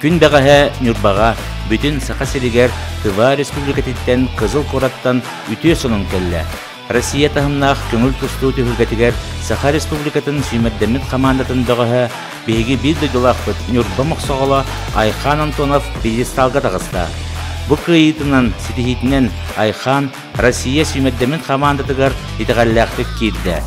Күн бэҕэһээ Ньурбаҕа, бүтүн Саха сиригэр Тыва Республикатыттан Кызыл куораттан үтүө сонун кэллэ. Россия таһымнаах көҥүл тустуу түһүлгэтигэр Саха Республикатын сүүмэрдэммит хамаандатын бөҕөһө, биһиги биир дойдулаахпыт Ньурба Мохсоҕоло Айхан Антонов пьедесталга таҕыста. Бу кыайыытынан, ситиһиитинэн Айхан Россия сүүмэрдэммит хамаандатыгар итэҕэллээхтик киирдэ.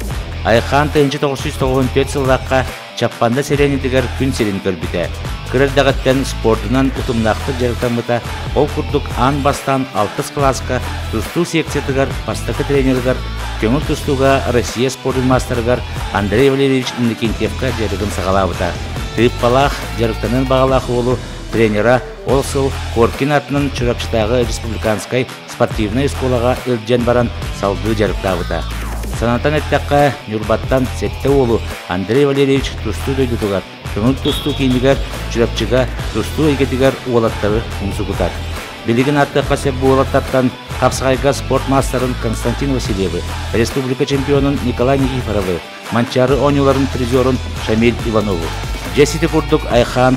Айхан 1994 сыллаахха Чаппанда сэлиэнньэтигэр күн сирин көрбүтэ. Кыра эрдэҕиттэн спордунан утумнаахтык дьарыктаммыта, ол курдук аан бастаан алтыс кылааска тустуу секциятыгар бастакы тренерыгар, көҥүл тустууга Россия спордун маастарыгар Андрей Валерьевич Иннокентьевка дьарыгын саҕалаабыта. Тыыппалаах, дьарыктаныан баҕалаах уолу тренера ол сыл Коркин аатынан Чурапчытааҕы республиканскай спортивнай оскуолаҕа илдьэн баран салгыы дьарыктаабыта. Санатан эттэххэ, Ньурбаттан сэттэ уолу Андрей Валерьевич тустуу дойдутугар, көҥүл тустуу киинигэр Чурапчыга тустуу эйгэтигэр уолаттары умсугутар. Билигин ааттыахха сөп уолаттартан хапсаҕайга спорт маастарын Константин Васильевы, республика чемпионун Николай Никифоровы, Манчаары оонньууларын призерун Шамиль Иванову. Дьэ сити курдук Айхаан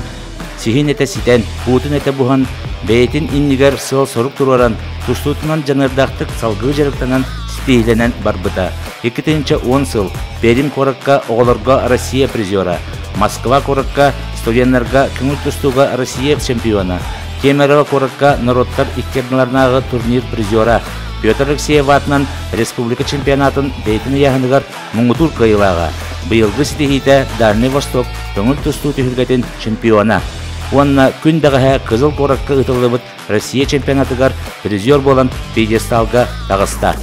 сиһин этэ ситэн, уутун этэ буһан, бэйэтин иннигэр сыал-сорук туруоран, тустуутунан дьаныардаахтык салгыы дьарыктанан ситиһиилэнэн барбыта. 2010 сыл Пермь куоракка оҕолорго Россия призера, Москва куоракка студеннарга көҥүл тустууга Россия чемпиона, Кемерово куоракка норуоттар икки ардыларынааҕы турнир призера Петр Алексеев аатынан республика чемпионатын бэйэтин ыйааһыныгар муҥутуур кыайыылааҕа, быйылгы ситиһиитэ Дальнай Восток көҥүл тустуу түһүлгэтин чемпиона уонна күн бэҕэһээ Кызыл куоракка ыытыллыбыт Россия чемпионатыгар призер буолан пьедесталга таҕыста.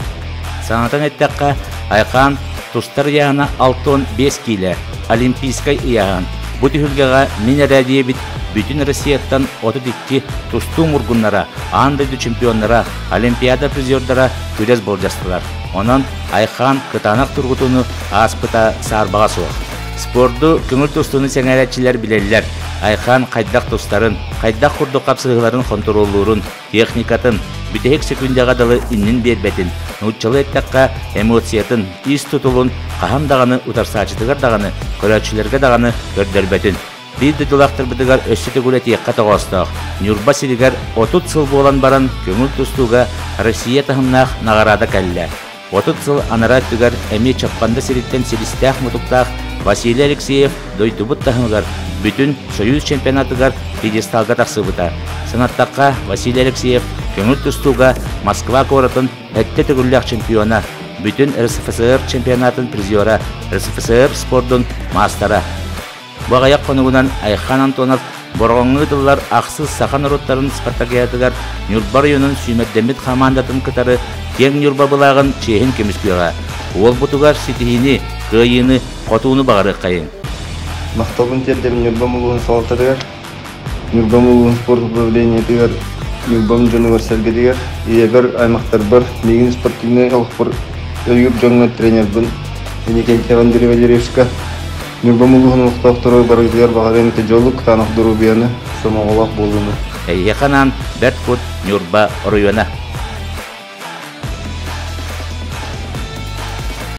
Санатан эттэххэ, Айхаан тустар ыйааһына 65 киилэ, олимпийскай ыйааһын. Бу түһүлгэҕэ мин эрэ диэбит бүтүн Россияттан 32 тустуу мургуннара, аан дойду чемпионнара, Олимпиада призердара күрэс былдьастылар. Онон Айхаан кытаанах тургутууну ааспыта саарбаҕа суох. Спорду, көҥүл тустууну сэҥээрээччилэр билэллэр. Айхаан хайдах тустарын, хайдах курдук хапсыһыыларын хонтуруоллуурун, техникатын, бүтэһик сөкүүндэҕэ дылы иннин биэрбэтин, нууччалыы эттэххэ, эмоциятын, ис тутулун хаһан даҕаны утарсааччытыгар даҕаны, көрөөччүлэргэ даҕаны көрдөрбөтүн. Биир дойдулаахтарбытыгар өссө төгүл этиэххэ тоҕоостоох, Ньурба сиригэр 30 сыл буолан баран көҥүл тустууга Россия таһымнаах наҕараада кэллэ. 30 сыл анараа өттүгэр эмиэ Чаппанда сириттэн силистээх-мутуктаах Василий Алексеев дойдубут таһымыгар бүтүн Союз чемпионатыгар пьедесталга тахсыбыта. Санаттахха, Василий Алексеев көҥүл тустууга Москва куоратын сэттэ төгүллээх чемпиона, бүтүн РСФСР чемпионатын призера, РСФСР спордун маастара. Бу аҕыйах хонугунан Айхан Антонов Бороҕоҥҥо ыытыллар ахсыс саха норуоттарын спартакиадатыгар Ньурба оройуонун сүүмэрдэммит хамаандатын кытары киэҥ Ньурба былааҕын чиэһин көмүскүөҕэ. Уолбутугар ситиһиини, кыайыыны, хотууну баҕарыаххайыҥ. Махталбын тиэрдэбин Ньурбам улууһун салалтатыгар, Ньурбам улууһун спорт управлениетыгар, Ньурбам дьонугар-сэргэтигэр, ийэбэр, аймахтарбар, миигин спортивнай олохпор өйүүр дьоҥҥо тренербин Иннокентий Андрей Валерьевичка Ньурбам улууһун олохтоохторо барыгытыгар баҕарыам этэ дьолу, кытаанах доруобуйаны, сомоҕолоох буолууну. Эйиэхэ анаан Бэрт Кут Ньурба оройуона.